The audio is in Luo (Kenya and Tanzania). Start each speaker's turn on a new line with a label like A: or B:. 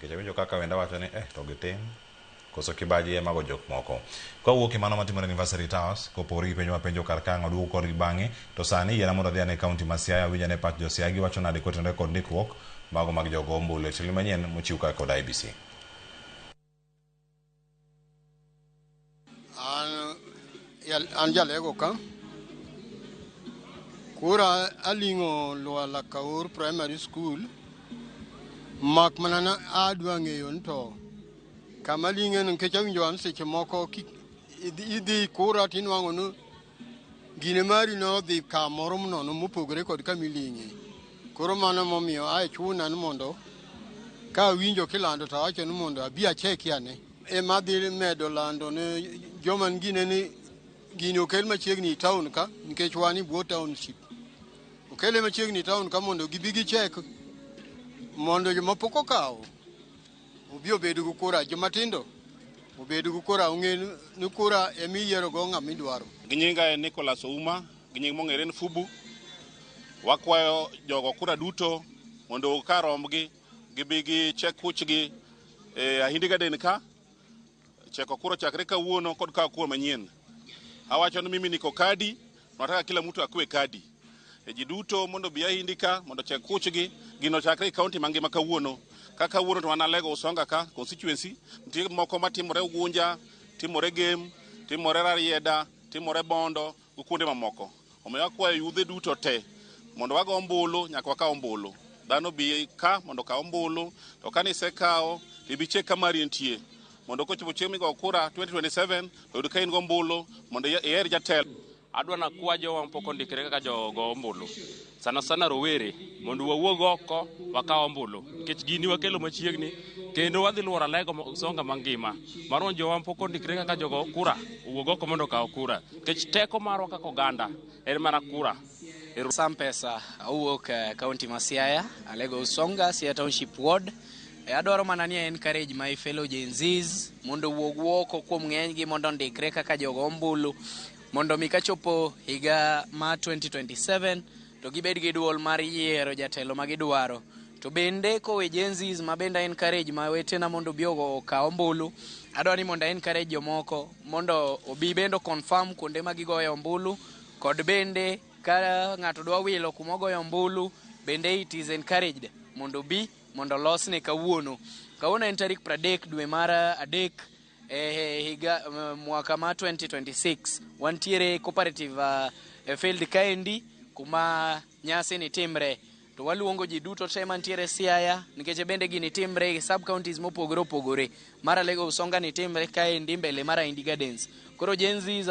A: Nikech awinjo kaka wenda wacho ni to gitin koso kibaji ema go jok moko. Kawuok e mano matimore Anniversary Towers, kopogore gi penjo mapenjo kar ka ang' waduogo kodgi bang'e, to sani yiena mondo adhi ane kaunti ma Siaya awinj ane pach jo Siaya giwacho nade kotenore kod ndikruok mago mag jogo ombulu e chenro manyien mochiw kae kod IEBC.
B: An jalego ka. Koro aling'o Lwala Kaur Primary School. Mak mana na adwa ng'eyo ni to kama aling'e no nikech awinjo an seche moko idhi kura tinwang'o ni gine mari no odhi kamoro nono mopogore kod kama iling'e. Koro mano momiyo ae chuna ni mondo ka awinjo kilando to awacho ni mondo abi acheki ane. Ema dhi medo lando ne joma gine ni gini okel machiegni e town ka nikech wan e bwo township. Okele machiegni e town ka mondo gibi gichek mondo joma pok okawo obi obed gi kura, joma tindo obed gi kura, ong'e ni kura ema iyiero go ng'ama idwaro.
C: Gi nyinga en Nicholas Ouma, gi nying mong'ere ni Fubu. Wakwayo jogo kura duto mondo ka rombgi gibi gichek kuchgi e Ahindi Garden ka. Cheko kura chakre kawuono kod kawo kura manyien. Awacho ni mimi niko kadi, nataka kila mtu akue kadi. E ji duto mondo obi Ahindi ka mondo ochek kuchgi. Gino chakre e kaunti mangima kawuono. Ka kawuono to wan Alego Usonga ka constituency, nitie moko matimore Ugunja, timore Gem, timore Rarieda, timore Bondo gi kuonde mamoko. Omiyo akwayo yudhe duto te mondo wago ombulu nyaka wakaw ombulu. Dhano bi ka mondo okaw ombulu, to ka nisekawo to ibi chek kama mari entie. Mondo kochopo chieng' migo kura 2027 to yud ka in gombulu mondo iher jatelo.
D: Adwa nakwa jowa mapok ondikre kaka jogo ombulu, sana sana rowere, mondo wawuog oko wakaw ombulu, nikech gini wakelo machiegni kendo wadhi luoro Alego Usonga mangima. Mar jowa mapok ondikre kaka jogo kura owuog oko mondo okaw kura, nikech teko marwa kaka oganda en mana kura.
E: Sam Pesa awuok kaunti ma Siaya, Alego Usonga, Siaya Township Ward. Adwaro mana ni encourage my fellow Gen Zs mondo owuog oko kuom ng'enygi mondo ondikre kaka jogo ombulu mondo mi kachopo higa ma 2027 to gibed gi duol mar yiero jatelo ma gidwaro. To bende kowe Gen Zs ma bende encourage ma wetena mondo obi okaw ombulu, adwa ni mondo encourage jomoko mondo obi bende confirm kuonde ma gigoye ombulu, kod bende ka ng'ato dwa wilo kuma ogoyo ombulu bende it is encouraged mondo obi mondo olosne kawuono. Kawuono en tarik 30 dwe mar adek e higa mwaka ma 2026. Wantiere cooperative field kaendi kuma nyasi ni timre. To waluongo ji duto te mantiere Siaya nikech bende gini timre e sub counties mopogore opogore. Mar Alego Usonga ni timre kaendi mbele mar Ahindi Gardens. Koro Gen Zs